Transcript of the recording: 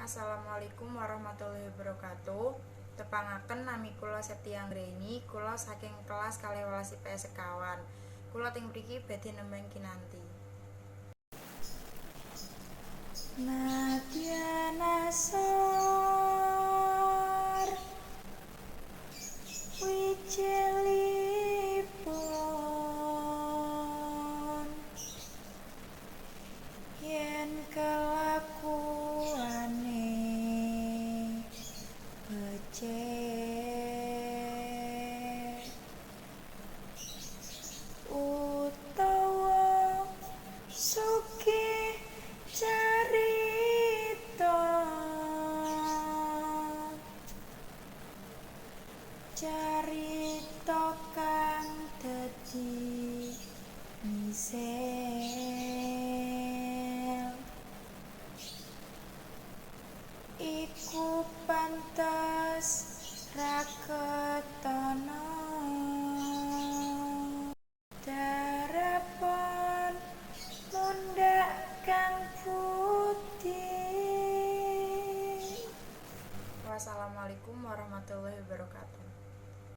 Assalamualaikum warahmatullahi wabarakatuh. Tepangaken, nami kula Septi Anggreni, kula saking kelas 12 IPS sekawan. Kula teng mriki badhe nembang Kinanti. Nadyan asor wijilipun, yen kelakuane becik utawa sugih carita, carita kang dadi misil iku pantes ra ketana. Darapon mundhak kang putih. Wassalamualaikum warahmatullahi wabarakatuh.